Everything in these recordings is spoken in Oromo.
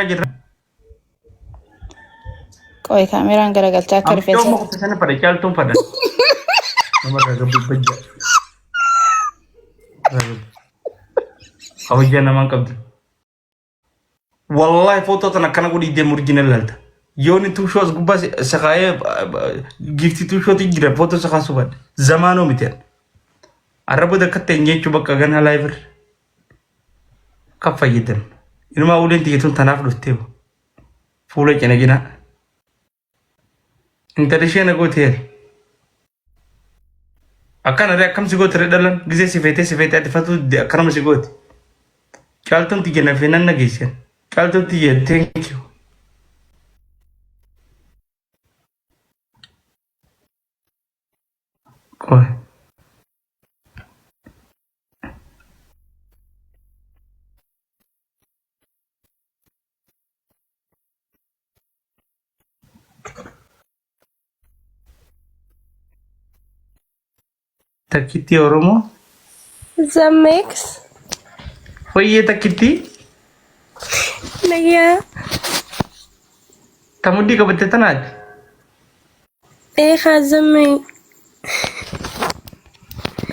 Jirra. Qoy kaameraan garagalchaa akka Ammoo rifeensa. amma kutte sana fadha caaltuun fadha. Namarraa gabbu bajja. Kabajaa namaan qabdu. Wallahi footoo tana akkana godhii deemu urjina laalta. Yooni tuushoo as gubbaa sakaayee giiftii tuushooti jira footoo sakaa subadhe. Zamaanoo miti. Arra booda akka ta'e jechuu bakka ganaa laayifirra. Kan fayyadamnu. Inumaa uleen tiyya tun tanaaf dhuftee fuula cina cinaa. Intala ishee na gooteera. Akkana ree akkam si goote ree dhalan gisee si feetee si feetee ati fatuu didde akkanuma si goote. Caaltuun tiyya na feenan na geessan. Caaltuun tiyya thank you. Qoy. Takkittii Oromoo. Zammeeks. Wayyee takkittii. Nayyaa. Ta muddii qabatte tanaati. Ee kaa zammee.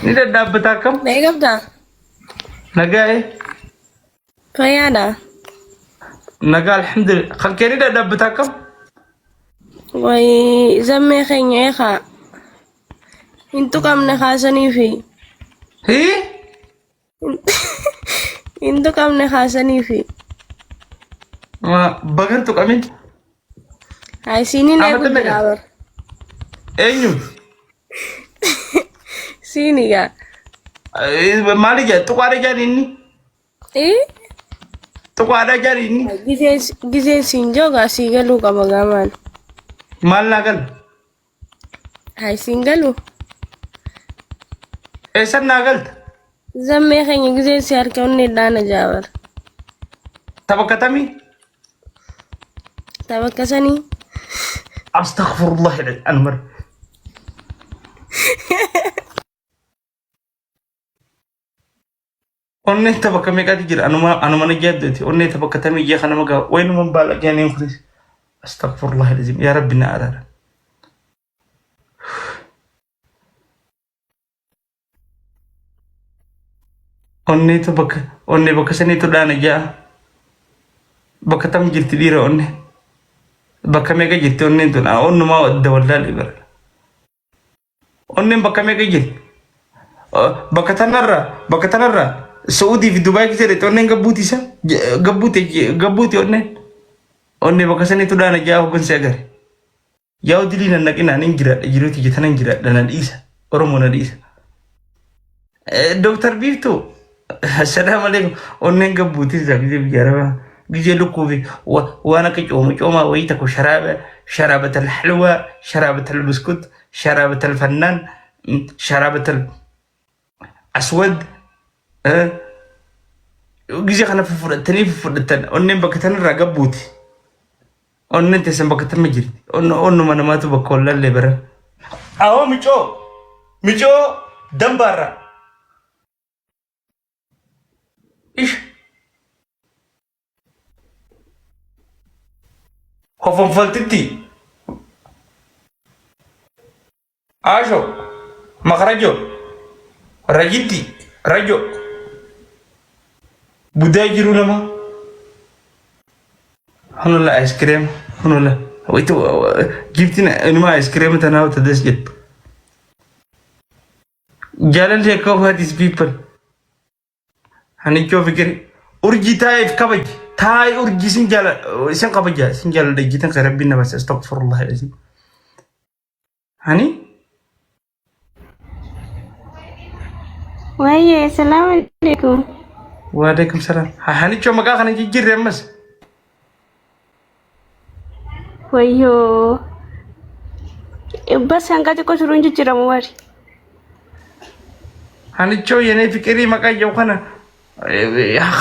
Ni dhadhaabbata akkam? Mee qabdaa? Nagaa ee. Fayyaadha. Nagaa alhamdulillah. Kan kee ni dhadhaabbata akkam? Wayi zammee keenya ee kaa. Hin tuqamne kaasaniifi. Hii? Hin tuqamne kaasaniifi. Bagan tuqamin. Haa isiinin eegu Amata jira meeqa? bar. Eenyu? Siini gaa. Maali jedha? Tuqaadha jedhan inni. Ee? Tuqaadha jedhan inni. Gizeen gizeen siin joogaa sii galuu qaba gaamaan. Maal naa gala? Haa isiin galu. Eessan naa galta? Zammee keenya gizeen si harka onnee dhaana jaabar. Tapha katamii? Tapha akkasanii. Astaghfirullah anumar. Onneen tapha akka meeqaati jira? Anuma anuma na jaadduuti. Onnee tapha akka tamii ijaa kana magaa wayinuman baala jaaniin kunis. Astaghfirullah alazim. Yaa Rabbi na araara. Onneetu bakka onnee bakka saniitu dhaana ja'a. Bakka tam jirti dhiira onnee. Bakka meeqa jirti onneen tun? Onnumaa adda wallaalee bara. Onneen bakka meeqa jirti? Bakka tanarra bakka tanarra Saudii fi Dubaay keessa jirti onneen gabbuuti isa gabbuuti gabbuuti onneen. Onnee bakka saniitu dhaana ja'a hoggansi agare. Yaa dilii nan naqinaa nin jiraadha jiruu tiyya tanan jiraadha na dhiisa Oromoo na dhiisa. Dooktar Biiftuu assalaamu alaikum onneen gabbuuti isaa gizee biyya arabaa gizee lukkuu fi waan akka cooma coomaa wayii tokko sharaaba sharaabatal halwaa sharaabatal buskut sharaabatal fannaan sharaabatal aswad gizee kana fudhatanii fudhatan onneen bakka tanarraa gabbuuti. Onneen teessan bakka tamma jirti. Onnuma namaatu bakka wallaallee bara. Awoo micoo! Micoo dambaarra! Ish! Hofonfoltitti! Asho, makarajo, rajitti, rajo. Budaa jiru nama. Hunulla ice cream, hunulla. Wait, giftiin inuma ice cream tanaa tadas jettu. Jaalalli akka what is people. Hanichoo fikiri. Urjii taa'eef kabaji. Taa'ee urjii sin jaala isin kabaja isin jaaladha ejjitan kan rabbiin nama astaghfirullah alazim. Hani Wayyee salaamu alaikum. waalaikum salaam. Hanichoo maqaa kana jijjiirre ammas. Wayyoo. Bas hanga xiqqoo turuun jijjiiramu wari. Hanichoo yenee fiqirii maqaa jedhu kana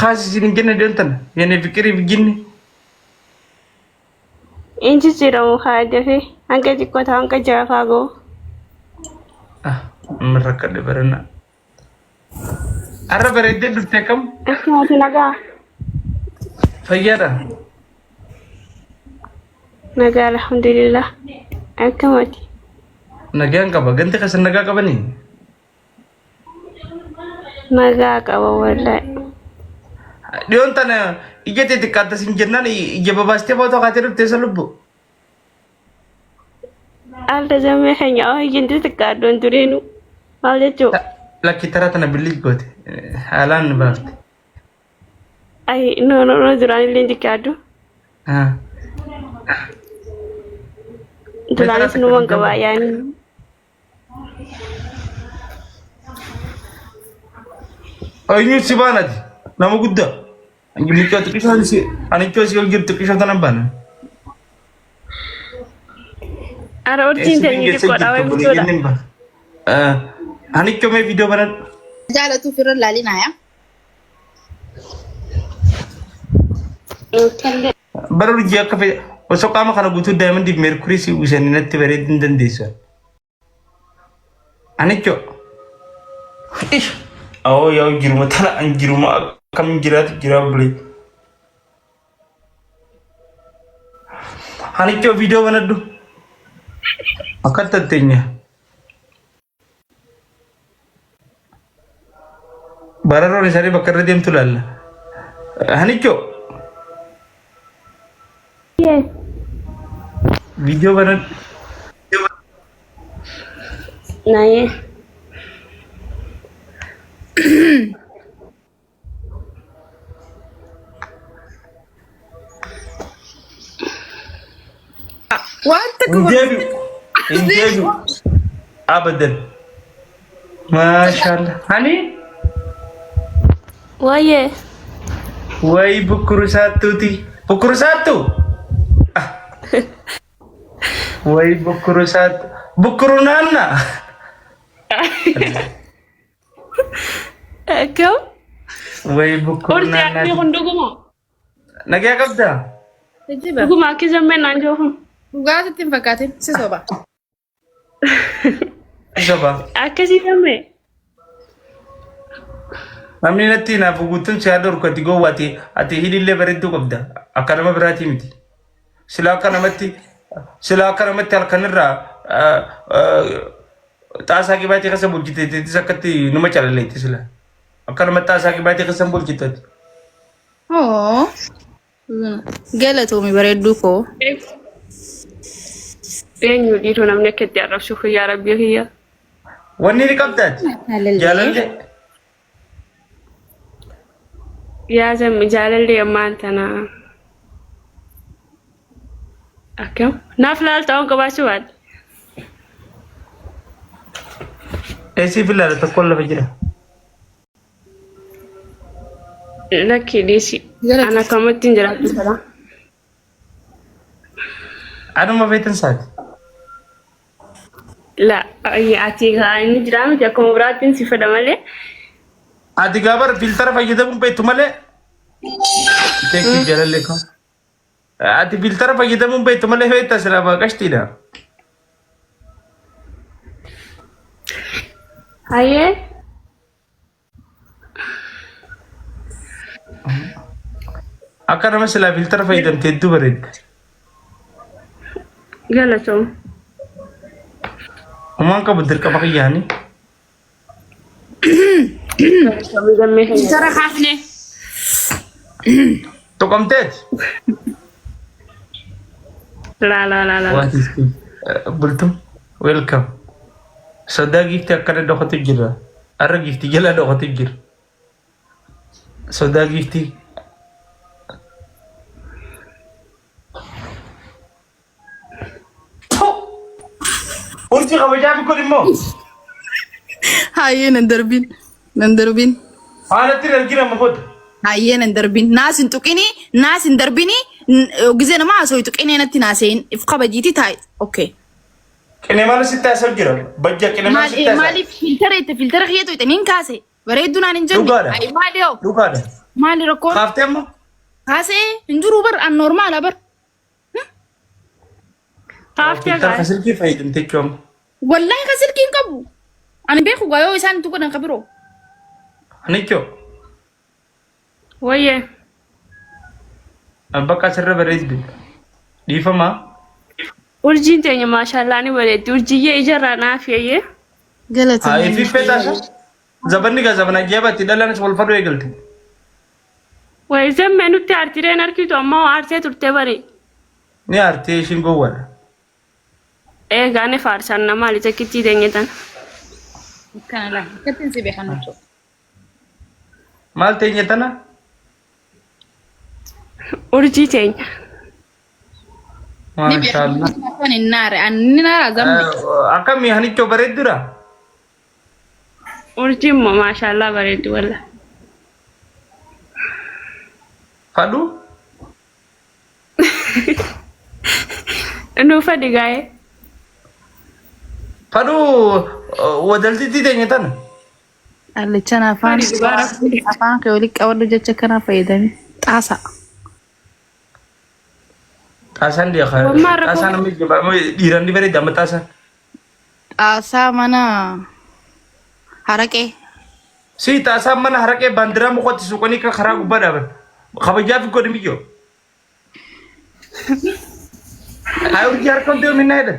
haas isin hin jenne deemtan yenee fiqirii fi jinni. Hin jijjiiramu haa dafee hanga xiqqoo ta'u hanga ja'a faa ga'u. Ah, amma rakkadhe barana. Har'a bareeddee dhufte akkam? Akkuma nagaa. Fayyaadha. Nagaa alhamdulillah. Akkamati? Nagaan qaba. Ganti keessan nagaa qabanii? Nagaa qaba wallahi. Dhiyoon tana ija tee xiqqaatta sin jennaan ija babaastee footoo kaatee dhuftee isa lubbu. Alda zammee keenya oo ijji xiqqaaddoon duriinu. Maal jechuu? Lakki taraa tana billig goote. Haalaan baafte. Ay no no no duraan illee hin xiqqaaddu. Ah. Duraanis numan qabaa yaani. Eenyu si baanati? Nama guddaa. Mucaa xiqqishoon si anichoo si ol jirtu xiqqishoo tana baana. Ara urjiin teenye xiqqoodha wayi guddoodha. Anichoo mee viidiyoo banadhu. Jaalatu ofirra laalinaa yaa. Bara urjii akka fedhe osoo qaama kana guutuu daayimandiif meerkurii si uwwisanii natti bareeduu hin dandeessu. Anicho. Ish. Awoo yaa jiruma tana an jiruma akkam jiraatu jira bulee. Anicho viidiyoo banadhu. Akka tatteenya. Bararoon isaanii bakka irra deemtu laalla. Hanicho. Viidiyoo banadhu. Nayee. Waan takka Hin deebi'u. Hin deebi'u. Abadan. Maashaallah. Hani Wayyee. wayi bukkuru saattuuti. Bukkuru saattu. Wayi bukkuru saattu. Bukkuru naanna. Akkam? Wayi bukkuru Urji akmi naannaati. kun dhuguma. Nagaa qabdaa? Kijiba. Dhuguma akki zammeen naan jiru kun. Dhugaa sitti hin fakkaatin si soba. Soba. Akkasii zammee. Namni natti hinaafu guutuun si haadha horkati gowwaati. Ati hidhillee bareedduu qabda. Akka nama biraatii miti. Silaa akka namatti silaa akka namatti halkanirraa xaasaa qibaatii keessa bulchite teetis akkatti numa calaleetti sila. Akka namatti xaasaa qibaatii keessa hin bulchite. Oo. Galatoomi bareedduu koo. Eenyu dhiiroo namni akka itti arrabsu kiyyaa rabbii kiyya. Wanni ni qabdaati. Jaalallee. Yaa zammi jaalallee ammaan tana. Akkam? Naaf laalta waan qabaachuu baadhe. Eesii filaala tokkoon lafa jira. Lakkii dhiisi. Ana akkamatti hin jiraachuu fedha. Anuma feetan saati. La ati inni jiraa miti akkuma biraattiin si fedha malee. Ati gaabar filtara fayyadamuun beektu malee. Thank you jaalallee koo. Ati filtara fayyadamuun beektu malee beekta silaa baaqashtiidha. Hayyee. Akka nama silaa filtara fayyadamte hedduu bareedda. Galatoom. Homaan qabu dirqama kiyyaanii. Galatoomii gammee keenya. Filtara kaafne. Tuqamteeti. Laa laa laa laa. What is this? Bultum, welcome. Sodaa giiftii akkana dhokatu jira. Har'a giiftii jala dhokatu jira. Sodaa giiftii. Urjii kabajaa fi kun immoo Hayyee nan darbin. Nan darbin. haalatti hin argina amma booda. Hayyee nan darbin. Naas hin tuqini. Naas hin darbini. Gizee nama haasoo tuqinee natti naaseen if kabajiiti taa'i. Okay. Qinee maal sitti haasa'u jira? Bajja qinee maal sitti haasa'u? Maaliif filtara itti filtara kiyya tuqxe niin kaase. Bareedduu naan hin jenne. Dhugaadha. Ayi maali hoo? Dhugaadha. Maali rakkoon? Kaaftee amma? Kaasee hin jiru bar an normaala bar. Kaaftee Filtara ka kaase. silkii fayyadamte jechuun amma. Wallaahi ka silkii hin qabu. Ani beeku gaa yoo isaan itti godhan ka biroo. Anichoo. Wayyee. Bakka asirra bareeddu. Dhiifama. Urjiin teenya maashaallah ni bareeddi. Urjiyyee ijarraa naaf eeyyee. Haa Galatoomi. ifi feetaasa. Zabanni gaa zabana ajaa'ibaatti dhalaanis wal faduu eegalte. Wayi zammee nutti aartireen arkitu ammoo aarsee turte bari. Ni aartee ishiin gowwaadha. Eegaa ni faarsaan namaa li takkittii teenya tana. Akkana laa. Akkattiin si beekan jechuudha. Maal teenya tana? Urjii teenya. Ni beekan. Maashaallah. Afaan hin naare. Ani ni naara zammee. Akkamii hanichoo bareeddudha? Urjii immoo maashaallah bareeddi walla. Fadhu? Nuu fadhi gaa'ee. Fadhu wadaltitti teenya tana. Allichaan afaan Fadhi dhugaa rabbi. afaan kee walitti qabadhu jecha kanaa fayyadami. Xaasaa. Xaasaan deekaa. Wammaa rakkoo- Xaasaan amma dhiiraan ni bareeda amma xaasaan. Xaasaa mana haraqee. Si xaasaan mana haraqee baandiraa mukotti suuqanii kan karaa gubbaa dhaaban. Kabajaa fi godhi miyyoo. Haa urjii harka hundi minna jedhan.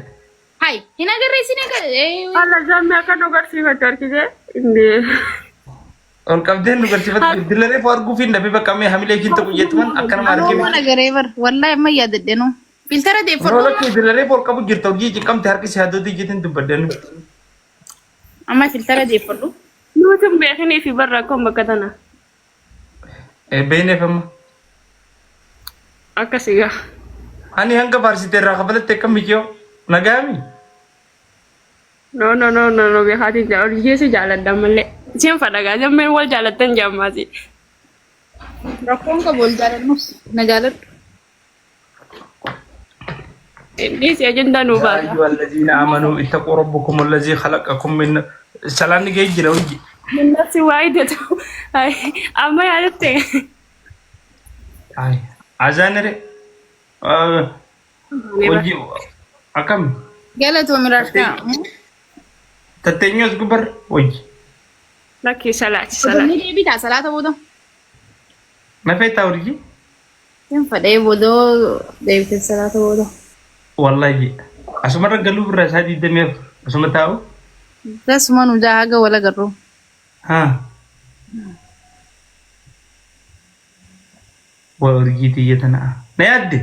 Hai, hin agarree isin agarree. Alla zammee akka nu garsiifatu argite. Indee. Ol qabdee nu garsiifatu. Dillaree foo arguuf hin dhabe bakka mee hamilee ishiin tokko jettuman akka nama Anoo argee mana miti. garee bar. Wallahi amma yaadadhe noo. Filtara Noo deeffadhu. lakkii dillaree foo ol qabu jirta urjii cinqamte harki si hadooti jettin dubbadde. Amma filtara deeffadhu. Nuti hin beekinii fi barra akkoon bakka tana. Beekneef amma. Akkasii gaa. Ani hanga faarsite irraa kafalatte akkam miccoo nagaami. No no no no no beekaatiin jaa urjii si jaaladha malee. Isin fadhagaa zammeen wal jaalattan jaammaati. Rakkoon qabu wal jaalannus na jaaladhu. Dhiisi ajandaa nuu Yaa baasa. ayyuha allazina amanu ittaquu rabbakum allazii khalaqakum min salaanni ga'ee jira hojii. Min nafsi waahidatu. Amma yaadatte. Ay, azaanire hojii akkam Galatoomi Raashkaa. tatteenyos gubar hojii. Lakkii salaati Ni salaati. deebitaa salaata booda. Na feetaa hojii? Hin fadhee booda deebitee salaata booda. Wallahi asumarra galuu birraa isaa 24 asuma taa'u. Tasuma nu jaa haga wal agarru. Haa. Waa urjii tiyya tana. Na yaadde?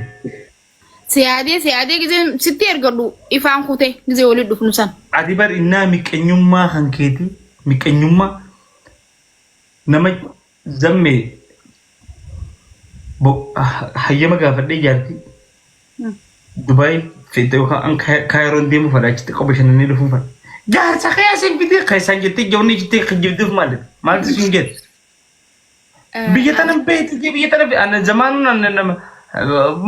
Si yaadee si yaadee gizee sitti ergadhu ifaan kutee gizee waliin dhufnu san. Ati bar innaa miqenyummaa kan keeti miqenyummaa nama zammee hayyama gaafadhee jaartii Dubaay fedhe yookaan an Kaayiroon deemuu fedha achitti qofa bashannanee dhufuu fedha. Jaarsa kee asiin fidee kan isaan jettee jawni jettee kijibduuf maali? Maaltu siin jedhe? Biyya tana beektu jee biyya tana ana zamaanuun ana nama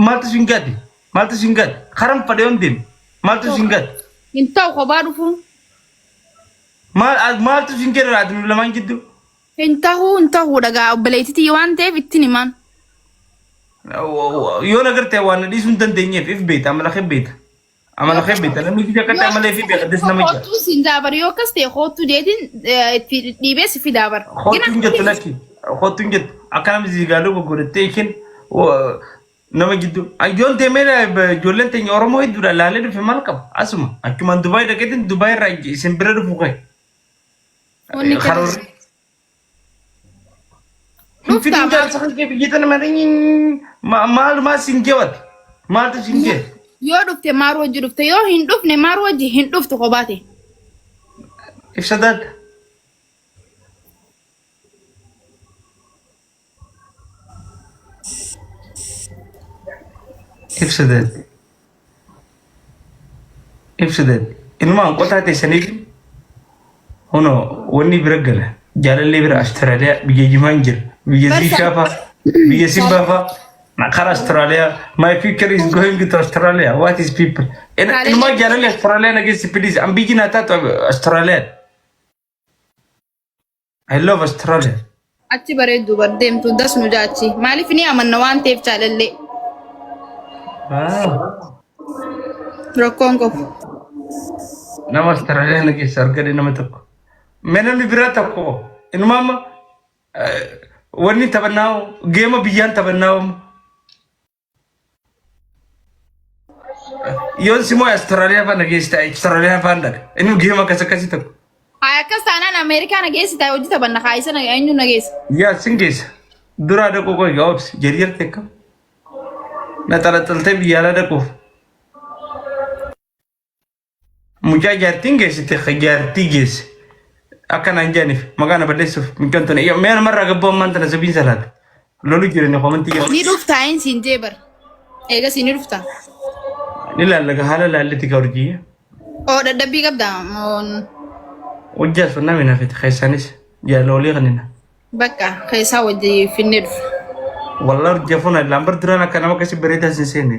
maaltu siin gadi? Maaltu siin gadi? Karan fedhe yoon deeme maaltu siin gadi? Hin ta'u kophaa dhufuun. Maaltu siin jedhe ati nu lamaan jidduu? Hin tahuu hin tahuu dhagaa obboleettitii waan ta'eef ittiin himaan. Yoo na garte waan na dhiisuu hin dandeenyeef if beekta amala kee beekta. Amala kee beekta namni kiyya akkatti amala ifii beeka des nama jira. Kootuu siin daabar yoo akkas ta'e kootuu jeetiin itti dhiibee si fidaabar. Kootuu hin jettu lakki kootuu hin jettu akka namni ziigaaluu goggodattee ishiin nama gidduu. Yoon deemee ijoolleen teenya Oromoo hedduudha laalee dhufe maal qaba asuma achumaan Dubaay dhaqeetiin Dubaay irraa isin bira dhufu ka'e. Wanni kana Karoorri. Dhuftaa Fiduu maal? jaarsa kan kee biyya tana malee maal maal siin jeewate maaltu siin jee. Yoo dhufte maal wajji dhufte yoo hin dhufne maal wajji hin dhuftu kophaa ta'e. Ibsa daadda. Ibsa daadda. Ibsa daadda. Inumaan qotaa teessaniif hono wanni bira gala jaalallee bira Austraaliyaa biyya jimaan jira biyya Ziishaa faa biyya Simbaa faa karaa Austraaliyaa my future is going to Australia what is people inumaa jaalallee Austraaliyaa nageessi please an biyyi naa taatu Austraaliyaa I love Australia. Achi bareeddu bar deemtu das nu jaachi. Maaliif ni amanna waan ta'eef jaalallee. Wow. Rakkoon qabu. Nama Australia na keessa argate nama tokko. Mee namni biraa tokko inuma amma wanni taphannaa geema biyyaan taphannaa amma. Yoon si moo'e Austraaliyaa faana geessita Austraaliyaa faana dhaqa. Inni geema akkas akkasii tokko. Haa akkas taanaan Ameerikaa na geessi taa'e hojii taphanna haa isa eenyu na geessa. Yaa sin geessa. Duraa dhaquu qoy gaa obsi jarjarti akkam. Na xalaxaltee biyya alaa dhaquuf. Mucaa jaartiin geessite jaartii geesse. Akka naan jedhaniif maqaa na balleessuuf mucaan tana mee namarraa gabboo ammaan tana sabiin salaata. Lolu jirani komantii jala. Ni dhuftaa hin siin jee bar. Eegas ni dhuftaa. Ni laallaga haala laalliti gaa urjiyya. Oo dadhabbii qabda moon Hojjaa sun namni nafiti keessaanis jaalolii kanina. bakka keessaa wajji finnee dhufa. Wallah urjii fuuna lambar duraan akka nama akkasii bareedaa sin seenne.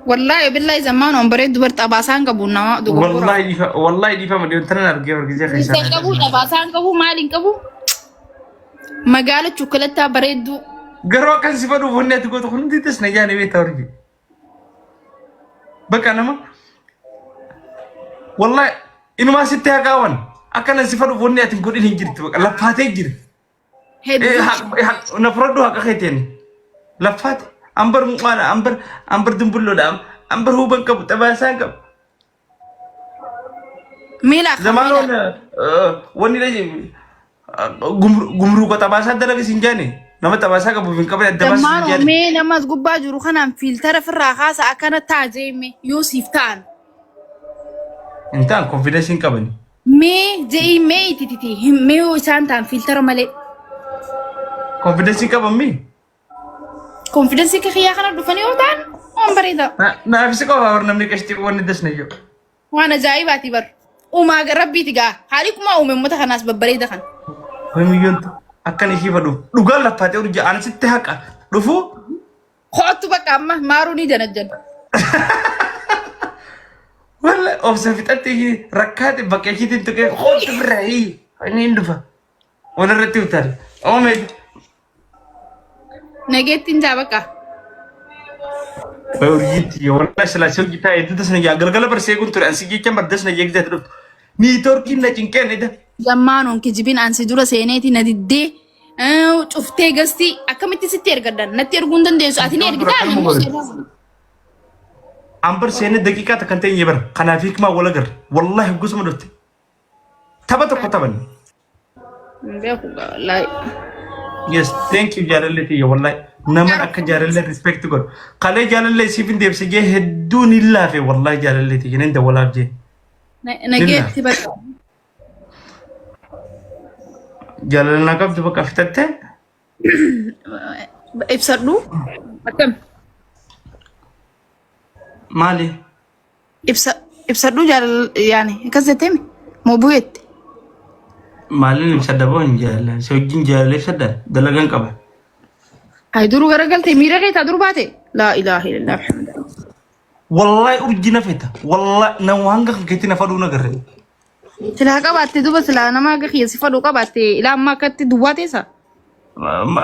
Wallaahi billaahi zammaan on bareeddu bar xabaasaan qabu nama dogoggora. Wallahi dhiifa wallahi dhiifama dhiyoon tanan argee bargisee Isa keessaa. qabu xabaasaan qabu maal hin qabu? Magaala chukkalattaa bareedduu. Garuu akkan si fadhuuf wanni ati gootu hundi tas na jaane beektaa urjii. Bakka nama wallahi inumaa sitti haa qaawan akkana si fadhuuf wanni ati hin godhin hin jirtu bakka laffaatee jira. Hedduu. Na fudhadhu haqa keetiin laffaate ambar muqaadha ambar ambar dumbulloodha ambar huban qabu xabaasaan qabu. Miila akka Zamaanoon miila. wanni gumruuqa xabaasaa dalaga siin jaane nama xabaasaa qabuuf hin qabne adda baasa siin Zammaan jaane. mee nama as gubbaa jiru kanaan fiiltara firraa kaasa akkana ta'a jeeme yoo siif ta'an. Hin ta'an konfidensi hin qabani. Mee je'ii mee itititi mee yoo isaan ta'an fiiltara malee. Konfidensi hin qaban mii. Konfidensii akka kiyyaa kana dhufanii yoo ta'an waan bareeda. Naaf si qofa bar namni qashtii wanni dasna jiru. Waan ajaa'ibaati bar. Uumaa rabbiiti gaa. Haali kumaa uume uummata kanaas babbareeda kan. Hoomiyyoontu akkan ishii fadhuuf dhugaan laffaatee urjii aan sitti haqa dhufu Koottu bakka amma maaruu ni janajjan. walla obsa fixatte ishii rakkaate bakka ishiitiin tuqee koottu birraa inni hin dhufa. Walirratti utaale. Oomeeti. Nageettiin jaa bakka. Urjiitti walaa silaa si hojjetaa hedduu tasna yaa galgala barsee kun ture ansi jecha bardas na jeeqsee dhuftu. Niitoorkiin na cinqeen ida. Zammaanoon kijibin ansi dura seeneeti na diddee cuftee gastii akkamitti sitti ergaddan natti erguu hin dandeessu ati ni ergitaa ani immoo seenaa. Ambar seenee daqiiqaa takka hin teenye bara kanaaf hiikmaa wal agarra. Wallaahi gosuma dhufte. Tapha tokko taphanne. Hin beeku gaa wallaahi. Yes, thank you jaalallee tiyya wallahi. Nama akka jaalallee respect godhu. Kalee jaalallee siif hin deebise jee hedduun hin laafe wallahi jaalallee tiyya nan dawwalaaf jee. Nageetti bakka. Jaalala naa qabdu bakka fitattee Ibsadhu. Akkam? maali? Ibsa ibsadhu jaalala yaani akkas jettee mi? Moo bu'eette? Maaliin ibsadha boo hin jaalala. Si wajjin jaalala ibsadha dalagaan qaba. Hay duruu garagaltee miira kee taa dur baate? Laa ilaaha illallah Muhammad. Wallahi urji na feta. Wallahi na hanga kan keetti na fadhuu na garre. Silaa qabaatte duba silaa nama akka kiyya si fadhuu qabaatte ilaa ammaa akkatti duwwaa teessa.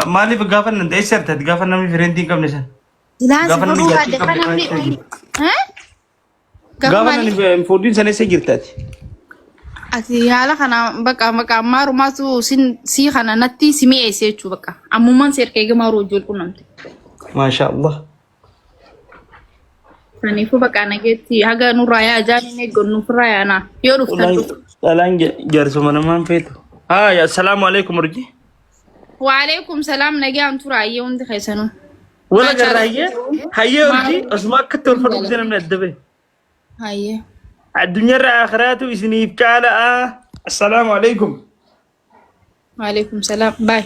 Maaliif gaafa nan ta'e sertati gaafa namni fireentii hin qabne san. Silaa si Gaafa namni fadhuu jaartii baadde qabne kan namni. eessa jirti? Eh? Gaafa Gaafa maali? namni hin fuudhin sana eessa jirtaati? Ati haala kana bakka bakka ammaa sin sii kana natti si mi'eesse jechuu bakka ammummaan si erga eega maaruu wajjin wal qunnamte. Maasha Allah. Kanaafuu bakka nageetti haga nurraa yaa jaan hin eeggannu ofirraa yaanaa yoo dhuftan dhufu. Dhalaan jaarsuma namaan feetu. Haa assalaamu alaikum urji. Waalaikum salaam nagaan tura ayyee hundi keessanuu. Wala garra hayyee hayyee urji osuma akkatti wal fadhu namni adda bahe. Hayyee. Addunyaarra akhiraatu isiniif caala'a. Assalaamu alaikum. Waalaikum salaam. Bye.